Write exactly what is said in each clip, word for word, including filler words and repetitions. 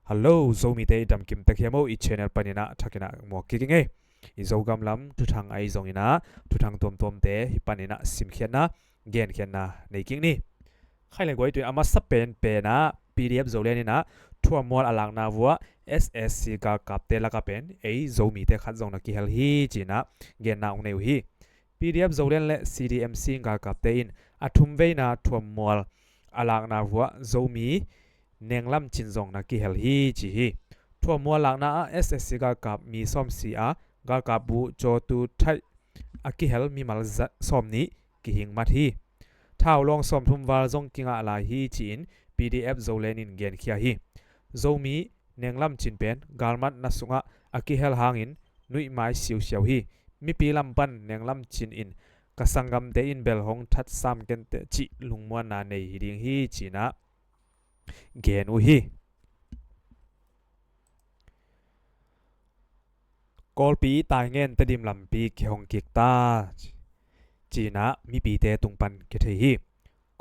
Hello, Zomite i damkim tek hiam o, i channel paninah thakinah muak kik ing ei. I Zogam lam thuthang ahi zonginah thuthang tuamtuamte hih paninah simkhiatna, genkhiatna nei kik ni. Khai le guai, tu-in a masa penpenah P D F Zoland inah thuammual a lakna vuah S S C galkapte laka pen ei Zomite khat zong na kihel hi cinah genna hong nei uh hi. P D F Zoland le C D M C galkapte in a thumveina thuammual a lakna vuah Zomi Nenglam Cin zong na kihel hi ci hi. Thuammual lakna ah S S C galkap mi sawm si a, galkap bu cawtu thaih a kihel mimal za-, sawm nih kihing mat hi. Thau lawng sawmthum val zong kingah lai hi ci-in P D F Zoland in genkhia hi. Zomi Nenglam Cin pen galmatna sungah a kihel hangin nuihmai siusiau hi. Mipi lam pan Nenglam Cin in ka sanggamte in bel hong that sam kenteh cih lungmuanna nei hi ding hi cinah gen uh hi. Kawlpi Taingen Tedim lampi kihong kik ta cinah mipite tung pan kithei hi.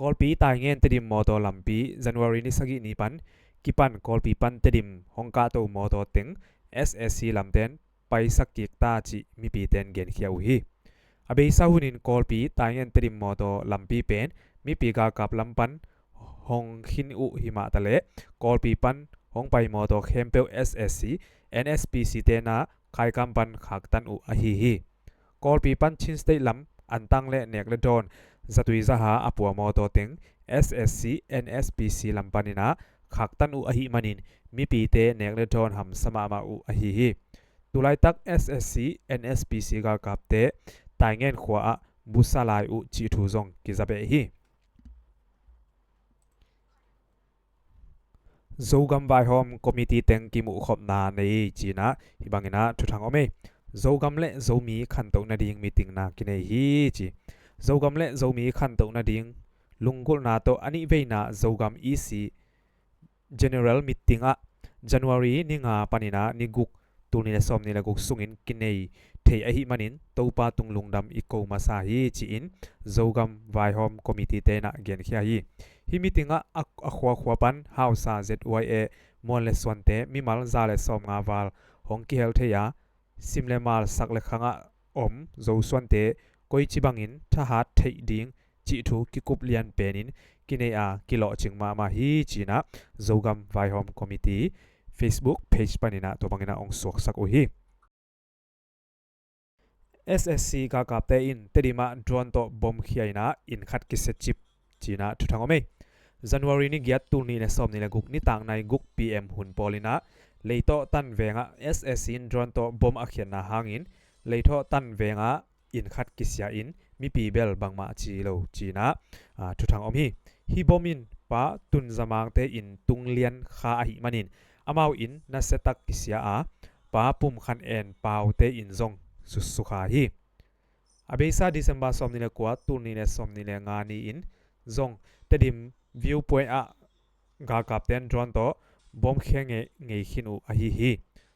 Kawlpi Taingen Tedim mawtaw lampi January ni sagih ni pan kipan Kawlpi pan Tedim hong kahto mawtaw teng S S C lamten paisak kik ta cih mipiten genkhia uh hi. A beisa hunin Kawlpi Taingen Tedim mawtaw lampi pen mipi galkap lam pan hong khin uh himah taleh Kawlpi pan hong pai mawtaw khempeuh S S C, N S P C tena khaikam pan khaktan uh ahi hi. Kawlpi pan Chin State lam antang le nek le dawn zatui zaha a pua mawtaw teng S S C, N S P C lam paninah khaktan uh ahih manin mipite nek le dawn hamsa mahmah uh ahi hi. Tulaitak S S C, N S P C galkapte Taingen khua ah busa lai uh cih thu zong kizabeh hi. Zogam Vaihawm Committee teng kimuhkhopna nei cinah hih banginah thuthang om ei. Zogam le Zomi khantoh nading meeting na kinei hi ci. Zogam le Zomi khantoh nading lunggulhna tawh a nihveina Zogam E C General Meeting ah January ni nga paninah ni guk, tul nih le sawm nih le guk sungin kinei thei ahih manin Topa tung lungdam i ko masa hi ci-in Zogam Vaihawm Committee tenah genkhia hi. Hih meeting ah a, a khuakhua pan hausa Z Y A muan le suante mimal za le sawm nga val hong kihel thei a, sim le mal sak le khangah om Zosuante koici bangin thahat theih ding cih thu kikup lian penin kinei a kilawhcing mahmah hi cinah Zogam Vaihawm Committee Facebook page paninah tua banginah hong suaksak uh hi. S S C galkapte in Tedim ah drone tawh bom khia inah inn khat kisia cip cinah thuthang om ei. January ni giat, tul nih le sawm nih le guk nitak nai guk P M hun pawl inah Leitawh Tan vengah S S C in drone tawh bom a khiatna hangin Leitawh Tan vengah inn khat kisia in mipi bel bangmah ci lo cinah, a, thuthang om hi. Hih bom in Pa Tun Za Mangte inn tung lian kha ahih manin amau inn nasiatak kisia a, Pa Pum Khan En Paute inn zong susu kha hi. A beisa December sawm nih le kua, tul nih le sawm nih le nga ni-in zong Tedim Viewpoint ah galkapten drone tawh bom khia ngei, ngei khin uh ahi hi.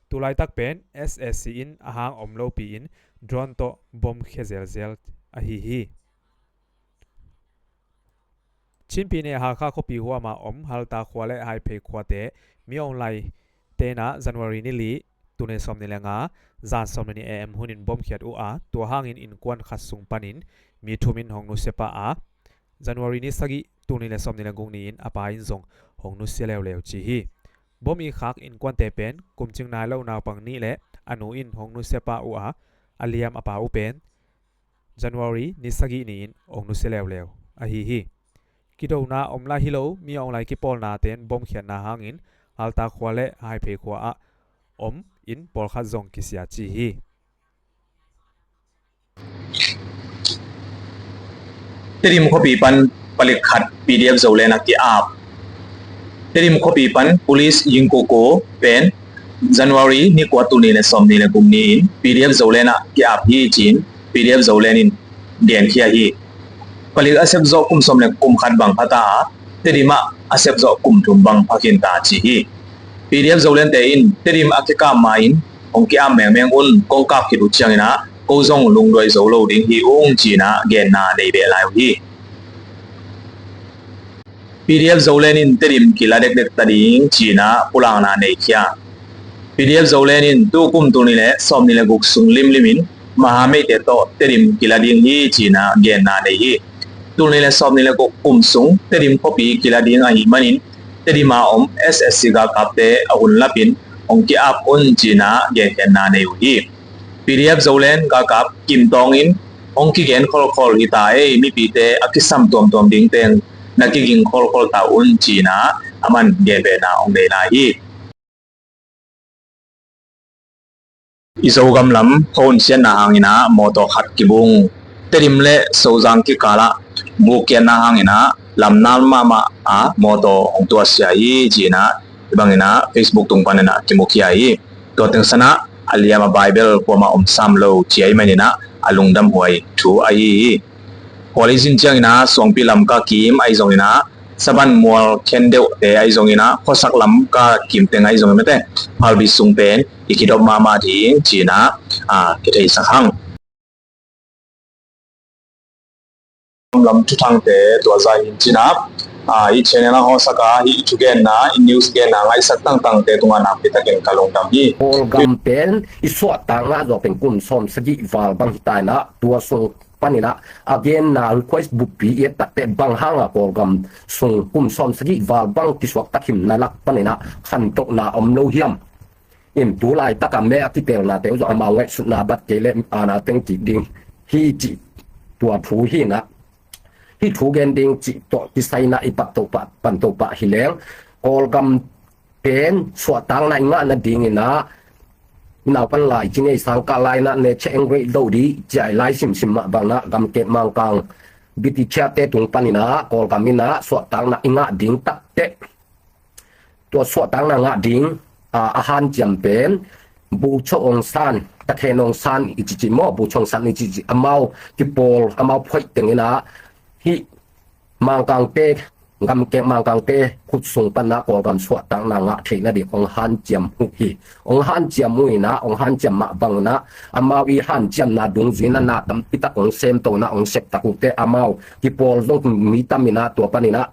Tulaitak pen S S C in a hang om lopi-in drone tawh bom khia zelzel ahi hi. Chin pyine Hakha khuapi huama om Halta khua le Haiphei khuate Min Aung Hlaing tenah January ni li, tul nih le sawm nih le nga, zan sawm le nih A M hunin bom khiat uh a, tua hangin innkuan khat sung panin mi thum in hong nusia pah a, January ni sagih, tul nih le sawm nih le guk ni-in a pa in zong hong nusia leuleu ci hi. Bom i khak innkuante pen kumcing nai lo naupang nih le a nu in hong nusia pah uh a, a liam a pa uh pen January ni sagih ni-in hong nusia leuleu ahi hi. Kidona om lai hi lo, Min Aung Hlaing kipawlnate'n bom khiatna hangin Halta khua le Haiphei khua ah om inn pawlkhat zong kisia ci hi. Tedim khuapi pan palik khat P D F Zoland ah ki-ap. Tedim khuapi pan Police Yingkoko pen January ni kua, tul nih le sawm nih le guk ni-in P D F Zoland ah ki-ap hi ci-in P D F Zoland in genkhia hi. Palik a sep zawh kum sawm le kum khat bang pha ta a, Tedim ah a sep zawh kum thum bang pha khin ta ci hi. P D F Zolandte in Tedim a kikap ma-in hong ki-ap mengmeng un, kong kap khit uh ciangin ah ko zong lungduai zo lo ding hi ung ci-in ah genna nei beh lai uh hi. P D F Zoland in Tedim kila dekdek ta ding ci-in ah pulakna nei khia. P D F Zoland in tu kum tul nih le sawmnih le guk sung limlim in Mahameite tawh Tedim kila ding hi ci-in ah genna nei hi. Tul nih le sawmnih le guk kum sung Tedim khuapi kila ding ahih manin Tedim a om S S C galkapte a hun lapin hong ki-ap un ci-in ah genkhiatna nei uh hi. P D F Zoland galkap Kim Tawng in hong kigen kholkhol hi ta ei, mipite a kisam tuamtuam ding teng na kiging kholkhol ta un ci-in ah aman genbehna hong nei lai hi. I Zogam lam khuahun siatna hangin ah mawtaw khat kibung. Tedim le Sozang kikal ah bukkiatna hangin ah lamnal mahmah a mawtaw hong tuahsia hi ci-in ah hih bangin ah Facebook tung panin ah kimukhia hi. Tua teng san ah a liam a Bible kuamah om sam lo ci ahih manin ah a lungdamhuai thu ahi hi. Khualzin ciangin ah Suangpi lam ka kim ahi zongin ah Saban mual khen deuhte ahi zongin ah khuasak lam ka kim teng ahi zongin mate phalbi sung pen i kidop mahmah ding ci-in ah kitheisak hang. Lam thuthangte tua zah hi ci-in ah i channel a hawsak a, i thugenna, i news genna ngaihsak tangtangte tungah nakpi takin ka lungdam hi. Kawlgam pen i suahtakna zawh pen kum sawm sagih val bang hi ta in ah tua sung panin ah a genna request buppi i et takteh bang hanga Kawlgam sung kum sawm sagih val bang kisuak takhim na lak panin ah khantohna om lo hiam? In tu laitak a me a kitelnate uh zong amau ngaihsutna bat kei leh ana teng kik ding hi cih tua thu hi in ah hih thu gen ding cih tawh kisai in ah i pahtoh pah, pantoh pah hi leng Kawlgam pen suahtakna i ngah nadingin ah i naupan lai ci ngei sangkah lai in ah ne che eng rei do dih ci a i lai simsim mah bang in ah gamkek mangkang biti chiate tung panin ah Kawlgam in ah suahtakna i ngah ding takteh tua suahtakna ngah ding a, a hanciam pen Buchong Aung San, Takhen Aung San i cici maw, Buchong San i cici amau kipawl, amau phoih tengin ah hih Mangkangte, gamkek Mangkangte khut sung pan ah Kawlgam suahtakna ngah theih nading hong hanciam uh hi. Hong hanciam uh in ah, hong hanciam mah bang in ah amau i hanciamna dungzui in ah na tampi tak hong semto in ah hong sep tak uh teh amau kipawl zong mi tam in ah tua panin ah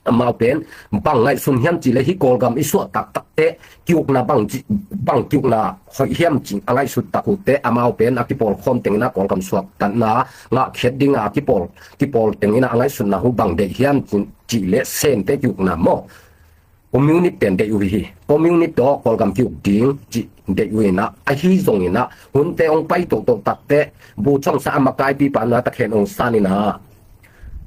amau pen bang ngaihsun hiam cih leh hih Kawlgam i suahtak takteh kiukna bang ci, bang kiukna hoih hiam cih a ngaihsut tak uh teh amau pen a kipawl khawm tengin ah Kawlgam suahtakna ngah khiat ding a kipawl, kipawl tengin ah a ngaihsutna uh bang deih hiam cih, cih leh Sente kiukna maw, communist pen deih uh hi. Communist tawh Kawlgam kiuk ding cih deih uh in ah ahi zongin ah hunte hong pai tohtoh takteh Buchong San a makaipipa na Takhen Aung San in ah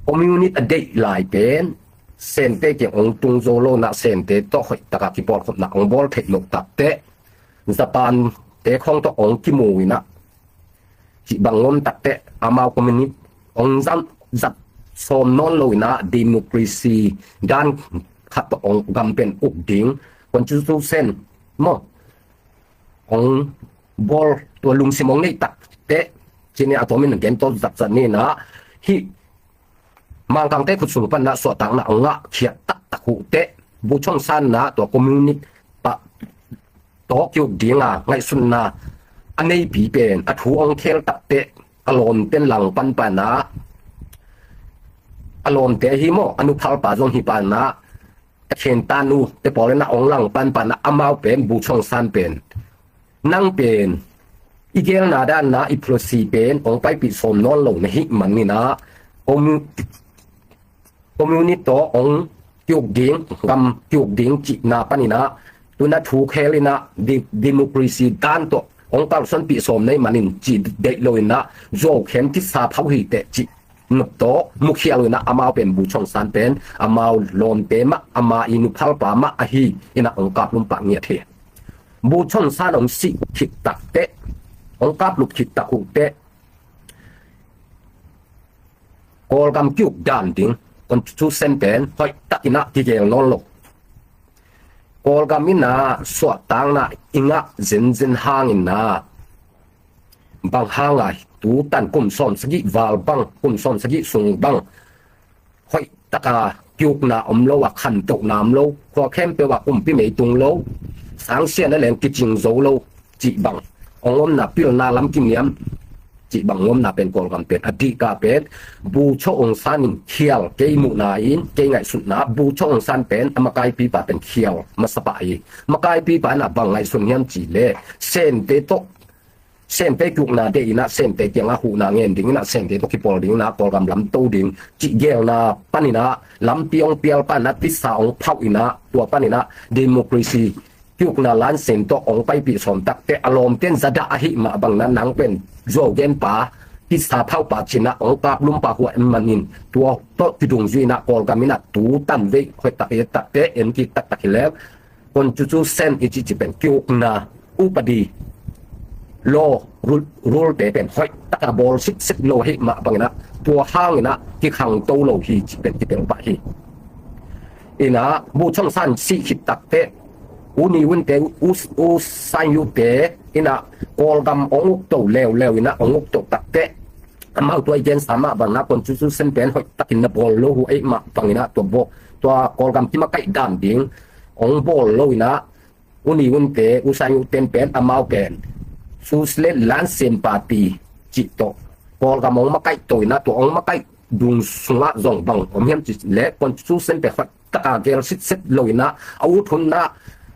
communist a deih lai pen Sente kiang hong tung zo lo in ah Sente tawh hoih tak a kipawlkhopna hong bawl theih loh takteh Japan te khawng tawh hong kimu in ah cih bang om takteh amau communist hong zat, zat sawm nawn lo in ah democracy dan khat tawh hong gam pen uk ding constitution maw hong bawl tua lungsim hong neih takteh ci-in ah a tuamin gen tawh zat zat ni in ah hih Mangkangte khut sung pan ah suahtakna hong ngah khiat taktak uh teh Buchong San in ah tua communist pah tawh kiuk ding a ngaihsutna a neipi pen a thu hong khel takteh a lawmte langpan pan ah a lawmte hi maw, a nuphalpa zong hi pan ah a khen tan uh te pawl in ah hong langpan pan ah amau pen Buchong San pen nang pen i gelna dan ah i policy pen hong paipih sawm nawn lo na hih manin ah commu-, communist tawh hong kiuk ding, gam kiuk ding cihna panin ah tu in ah thu khel in ah de-, democracy dan tawh hong kalsuanpih sawm na hih manin cih deih lo in ah zuau khem kisa phau hi teh cih nop tawh mukhial in ah amau pen Buchong San pen amau lawmte mah, ama i nuphalpa mah ahi in ah hong kaplum pah ngiat hi. Buchong San hong sih khit takteh, hong kaplup khit tak uh teh Kawlgam kiuk dan ding constitution pen hoih tak in ah kigel nawn lo. Kawlgam in ah suahtakna i ngah zenzen hangin ah bang hanga tu tan kum sawm sagih val bang, kum sawm sagih sung bang hoih taka kiukna om lo a, khantohna om lo, khua khempeuh ah kumpi mei tung lo, sangsiahna leng kicing zo lo cih bang hong omna pilna lam kiniam cih bang ngomna pen Kawlgam pen a dihka pen Bogyoke Aung San in khial, kei muhna in, kei ngaihsutna Bogyoke Aung San pen a makaipipa pen khial masa pah hi. Makaipipa in a bang ngaihsun hiam cih leh Sente tawh, Sente kiukna deih in a Sente kiangah huhna ngen ding in a Sente tawh kipawl ding in a Kawlgam lam to ding cih gelna panin a lampi hong pial pan a tisa hong phauh in a tua panin a democracy kiukna lansen tawh hong paipih sawm takteh a lawmten zadah ahih mah bangin a nang pen zuau genpa tisa phauhpa cih in a hong kaplumpa huai manin tua tawh kidungzui in a Kawlgam in a tu tanvei hoih tak i et takteh en kik taktak hi leh constitution i cihcih pen kiukna upadi law rule, rule te pen hoih taka bawl sitset lo ahih mah bangin a tua hangin a kikhangto lo hi cih pen kitel pah hi. In a Bogyoke Aung San sih khit takteh U Ne Win te, U, U San Yuk te in a Kawlgam hong ukto leuleu in a hong ukto takteh amau tua i gensa mah bangin a constitution pen hoih takin na bawl lo uh ahih mah bangin a tua bawl, tua Kawlgam kimakaih dan ding hong bawl lo in a U Ne Win te, U San Yuk ten pen amau pen Socialist Lansen Party cih tawh Kawlgam hong makaih to in a tua hong makaih dung sungah zong bang om hiam cih leh constitution pen hoih taka gel sitset lo in a a ut hun a,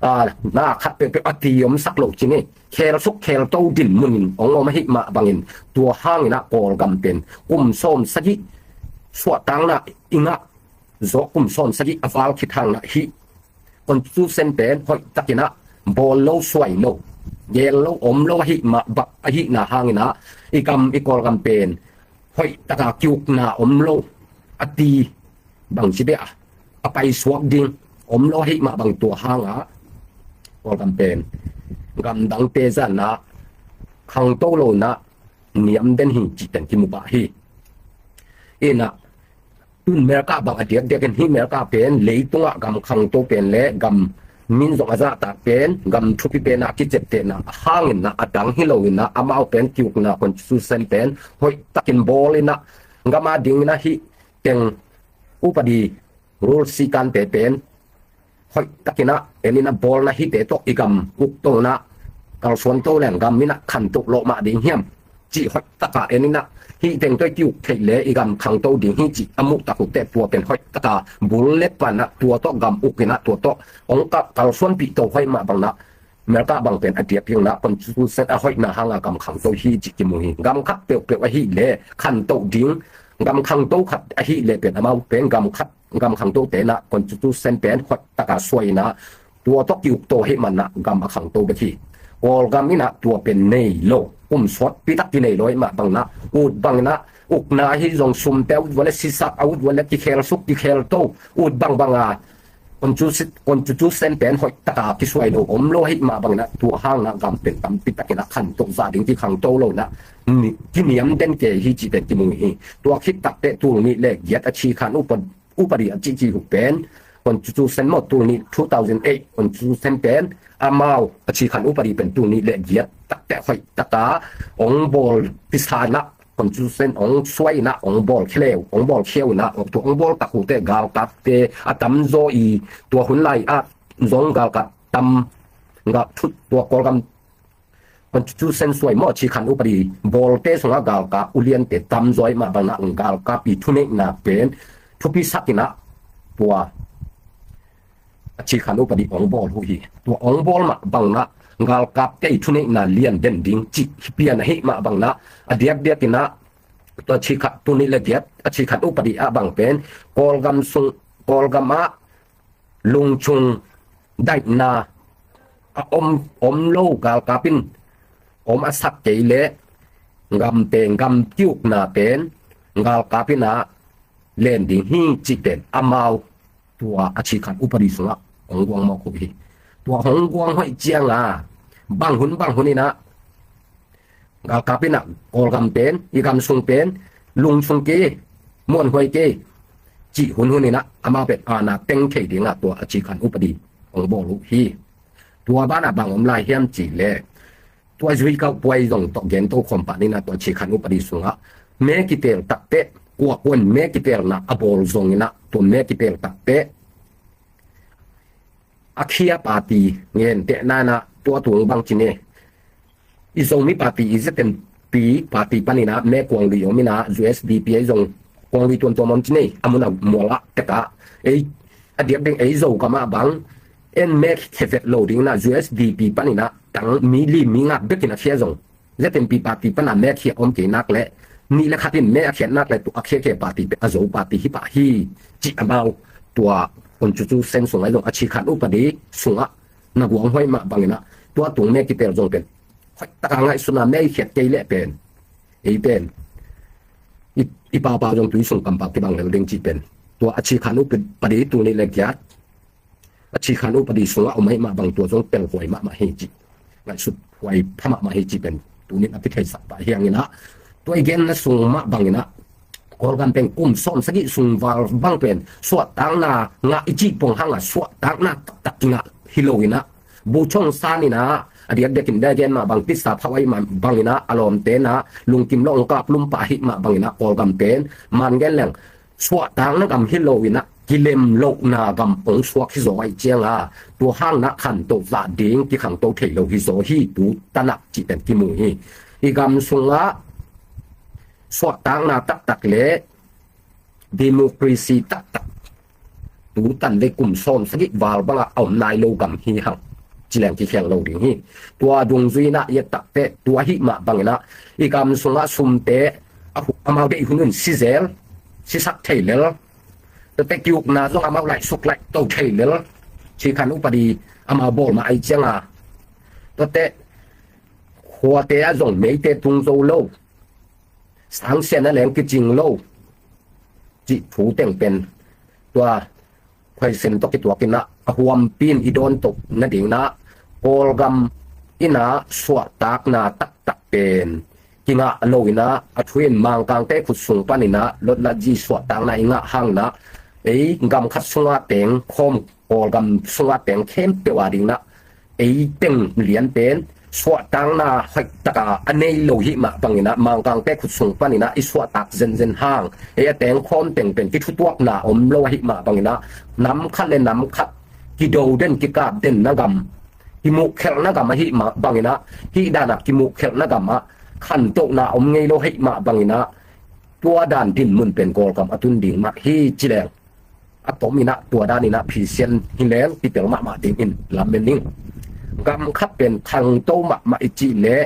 a, na khat peuhpeuh a ti omsak lo cih ni. Khelsuk khelto dinmun in hong om ahih mah bangin tua hangin a Kawlgam pen kum sawm sagih suahtakna i ngah zawh kum sawm sagih a val khit hangin a hih constitution pen hoih takin a bawl lo, suai lo, gel lo, om lo ahih mah bang ahihna hangin a i gam i Kawlgam pen hoih taka kiukna om lo a ti bang ci beh a a paisuak ding om lo ahih mah bang tua hang a Kawlgam pen gamdangte zah in a khangto lo in a niam den hi cih pen kimu pah hi. In a tun America bang a diakdiak in hih America pen leitungah gam khangto pen le gam min zong a zahtak pen gam thupi pen a kiciaptehna hangin a a dang hi lo in a amau pen kiukna constitution pen hoih takin bawl in a gam a ding in a hih teng upadi rule sikante pen hoih takin a en in a bawlna hihte tawh i gam ukto in a kalsuanto leng gam in a khanto lawh mah ding hiam cih hoih taka en in a hih teng tawh i kiuk theih le i gam khangto ding hi cih a muh tak uh teh tua pen hoih taka bul le pan a tua tawh gam uk in a tua tawh hong kalsuanpih to hoih mah bang in a America bang pen a diak ding in a constitution a hoihna hang a gam khangto hi cih kimu hi. Gam khat peuhpeuh ahih le khanto ding gam khangto khat ahih le pen amau pen gam khat gam khangtote in a constitution pen hoih taka suai in a tua tawh ki-ukto ahih man a gam a khangto bek hi. Kawlgam in a tua pen nei lo, kum sawtpi tak kinei lo ahih mah bang in a ut bang in a ukna ahi zong sumte a ut vua le sisak a ut vua le kikhelsuk kikhelto ut bangbang a constitution pen hoih taka kisuai lo om lo ahih mah bang in a tua hang in a gam pen tampi tak in a khanto zah ding kikhangto lo in a kiniam den kei hi cih pen kimu hi. Tua khit takteh tul nih le giat a chikhan upa upadi a cihcih uh pen constitution maw tul nih two thousand eight constitution pen amau a chikhan upadi pen tul nih le giat takteh hoih taka hong bawl pisa in a constitution hong suai in a hong bawl khia leu hong bawl khia uh in a tua hong bawl tak uh teh galkapte a tamzaw i tua hun lai ah zong galkap tam gal thut tua Kawlgam constitution suai maw a chikhan upadi bawlte sungah galkap uliante tamzaw ahih mah bang in a galkap i thuneihna pen thupisak in a tua a chikhan upadi hong bawl uh hi. Tua hong bawl mah bang in a galkapte i thuneihna lian den ding cih pian ahih mah bang in a a diakdiak in a tua chikhat tul nih le giat a chikhan upadi ah bang pen Kawlgam sung Kawlgam ah lungchung daihna a om om lo galkap in om a sak kei leh gam pen gam ki-ukna pen galkap in a len ding hi cih pen amau tua a chikhan upadi sungah hong guang mawk uh hi. Tua hong guang hoih ciang a bang hun bang hun in a galkap in a Kawlgam pen i gam sung pen lungchung kei muanhuai kei cih hun hun in a amau pen aana teng thei ding a tua a chikhan upadi hong bawl uh hi. Tua ban a bang om lai hiam cih leh tua zuikau puai zong tawh gento khawm pan in a tua chikhan upadi sungah me kiteel takteh kua kuan me kiteelna a bawl zong in a tua me kiteel takteh a khia party ngentehna in a tua tung bang ci ne i Zomi party i zetten pi party paninah me kuang lui om inah U S D P ei zong kuang lui tuamtuam om ci nei a mun a mual ah tekah ei a diak ding ei Zogam ah bang en me khevet lo ding inah U S D P paninah tang mi li mi ngak bekin a khia zong Z N P party pana me khia om kei nak le nih le khat in me a khiat nak le tu a khia khia party a Zo party hi pah hi ci amau tua constitution sungah zong a cikhan upadi sungah na guang hoih mah banginah tua tung me kitel zong pen hoih taka ngaihsutna me i khiat kei leh pen ei pen i, i papa zong tui sung kampau kibang lel ding ci pen tua a cikhan upadi tul nih le giat a cikhan upadi sungah om ahih mah bang tua zong pelhuai mahmah hi ci ngaihsut huai pha mahmah hi ci pen tunin a kitheisak pah hianginah tua i genna sung mah banginah Kawlgam pen kum sawm sagih sung val bang pen suahtakna ngah i cih pong hangah suahtakna taktak kingah hi loinah buchong saninah a diakdiakin degen mah bang tisa phau ahih mah banginah a lawmtenah lungkim lo ong kap lumpah ahih mah banginah Kawlgam pen man gen leng suahtakna gam hi loinah kilem lohna gam ong suak hi zaw ahih cianga tua hangnah khantoh zah ding kikhangto thei lo hi zaw hi tu tanak cihten kimu hi. I gam sungah suahtakna taktak le democracy taktak tu tan le kum sawm sagih val bangah a om nai lo gam hi hang cileng kikhiang lo ding hi. Tua dungzui inah i et takteh tua ahih mah banginah i gam sungah sumte amau deih hunun sizel sisak thei lel tuate kiukna zong amau laihsuk laihto thei lel cikhan upadi amau bawl mah ahih cianga tuate khuate ah zong meite tung zo lo sangsian a leng kicing lo cih thu teng pen tua khuaisen tawh kituakinah a huampi in i dawn toh nadinginah Kawlgam inah suahtakna taktak pen kingah loinah a thu in Mangkangte khut sung paninah lotlatzi suahtakna i ngah hanginah ei gam khat sungah teng khawm Kawlgam sungah teng khempeuh a dinginah ei teng lian pen suahtakna hoih taka a nei lo hih mah banginah Mangkangte khut sung paninah i suahtak zenzen hang ei a teng khawm teng pen kithutuakna om lo ahih mah banginah nam khat le nam khat kido den kikap den na gam kimuhkhelhna gam ahih mah banginah hih danah kimuhkhelhna gamah khantohna om ngei lo ahih mah banginah tua dan dinmun pen Kawlgam a tun ding mah hi cileng a tominah tua daninah phisian hileng kipel mahmah dingin lamen ning. Gam khat pen khangto mahmah i cih leh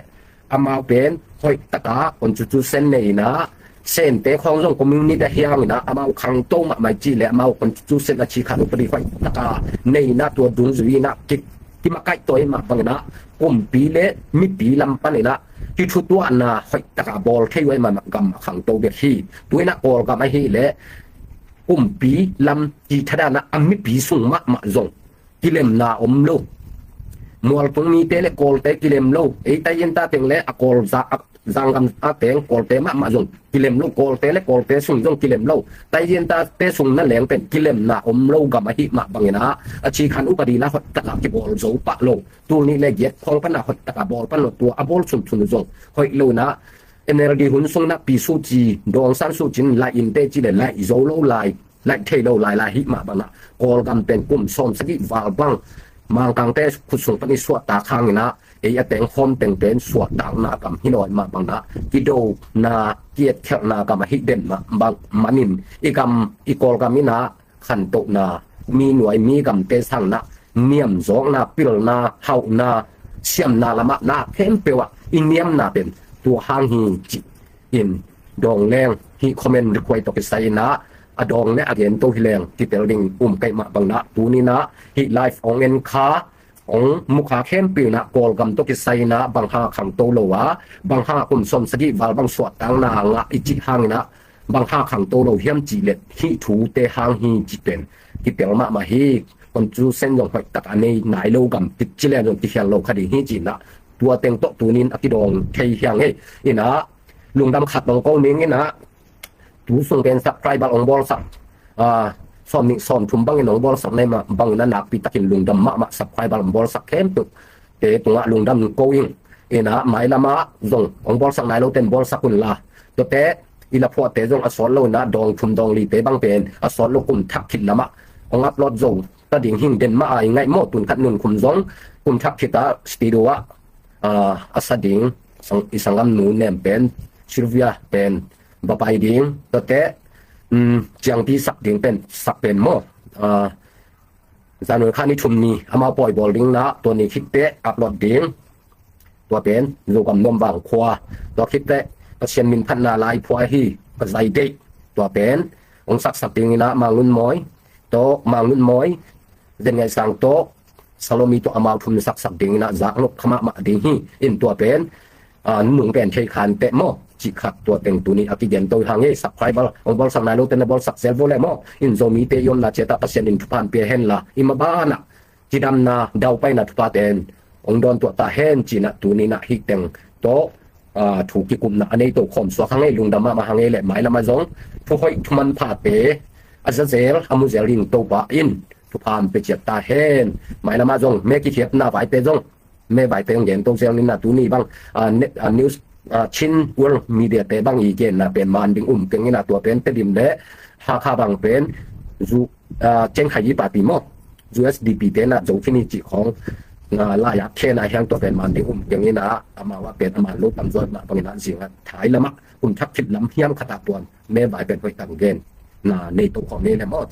amau pen hoih taka constitution nei inah sente khawng zong community a hianginah amau khangto mahmah i cih leh amau constitution a cikhan upadi hoih taka nei inah tua dungzui inah ki kimakaih tawi mah banginah kumpi le mipi lam paninah kithutuahna hoih taka bawl thei uh ahih mah gam a khangto bek hi. Tuinah Kawlgam ahih leh kumpi lam kithadanah a mipi sung mahmah zong kilemna om lo. Mualtung mite le Kawlte kilem lo. Ei Taiyin ta teng le a Kawl za a zanggam a teng Kawlte mahmah zong kilem lo. Kawlte le Kawlte sung zong kilem lo. Taiyin ta te sung na leng pen kilemna om lo gam ahih mah banginah a cikhan upadi la hoih takah kibawl zo pah lo. Tul nih le giat khawng panah hoih takah bawl pan lo tua a bawl sunsun zong hoih loinah N L D hun sung nakpi suci dawngsan sucin lai innte ci le lai zo lo lai laih thei lo lailai hih mah banah Kawlgam pen kum sawm sagih val bang Mangkangte khut sung pan i suahtak hanginah ei a teng khawm teng pen suahtakna gam hi nawi mah banah kidona kietkhelhna gam ahih den mah bang manin i gam i Kawlgam inah khantohna mi nuai mi gamte sangnah niamzawkna pilna hauhna siamna lamah na khempeuh ah i niamna pen tua hang hi ci in dawng leng hih comment request tawh kisai inah a dawng le a gen to hileng kitel ding um kaih mah banginah tuninah hih live ong en kha ong mukha khempeuh inah Kawlgam tawh kisai inah bang hang a khangto lo a bang hang a kum sawm sagih val bang suahtakna ngah i cih hanginah bang hang a khangto lo hiam cih let hih thute hang hi cih pen kitel mahmah hi. Constitution zong hoih tak a nei nai lo gam kicilian zong kikhial lo kha ding hi cinah tua teng tawh tunin a kidawng thei hiang hi. Inah lungdam khat ong ko ning inah tu sung pen subscriber ong bawlsak sawm nih sawm thum bangin ong bawlsak nei mah bangin a nakpi takin lungdam mahmah subscriber ong bawlsak khempeuh te tungah lungdam ko ing. Inah mailamah zong ong bawlsak nai lo ten bawlsak unla tuate i laphuahte zong a sawt lo inah dawng thum dawng lite bang pen a sawt lo kum thak khit lamah ong upload zo ta ding hing den mah a i ngaih maw tun khat nun khum zong kum thak khit a studio ah a sa ding sang, i sanggamnu nem pen Sylvia pen va pai ding, tuate, um, ciangpi sak ding pen sak pen maw. Ah, January kha ni thum ni amau pawi bawl ding na, tua ni khit teh upload ding. Tua pen Zogam Nuamvang khua. Tua khit teh Pasian min phatna lai phua hi, ka zai deih. Tua pen hong saksak ding in ah Mang Lun Mawi tawh, Mang Lun Mawi, Zen Ngaih Sang tawh, Salomi tawh amau thum saksak ding in ah zak nop kha mahmah ding hi. In tua pen, ah, nung pen thei khan teh maw, cih khat tua teng tuni a kigen to hi hang e. Subscriber hong bawlsak nai lote na bawlsak zel vo le maw. In Zomite i omna ciatah Pasian in thupha hong pia hen la, i mabanah cidamna daupaina thupha ten hong dawn tuah ta hen, ci-in ah tuni in ah hih teng tawh, ah, thu kikupna a nei to khawm suak hang e. Lungdam mahmah hang e. Le mailam ah zong thu hoih thu manphate a za zel a mu zel ding Topa in thupha hong pia ciat ta hen. Mailam ah zong me kithiatna vaite zong, me vaite hong gen to zel ni in ah tuni bang, ah, ne-, ah, news, ah, Chin World Media te bang i genna pen man ding um keng in ah, tua pen Tedim le Hakha bang pen zu, ah, Cengkhai i pati maw, U S D P te in ah zo khin hi cih khawng, ah, lai-ah khen a hiang, tua pen man ding um keng in ah, amau ah pen a man lo tam zaw mah bang in ah zing ah thai lam ah kum thak khit lam hiam khat ah tuan me vai pen hoih tak genna nei to khawm ni le maw.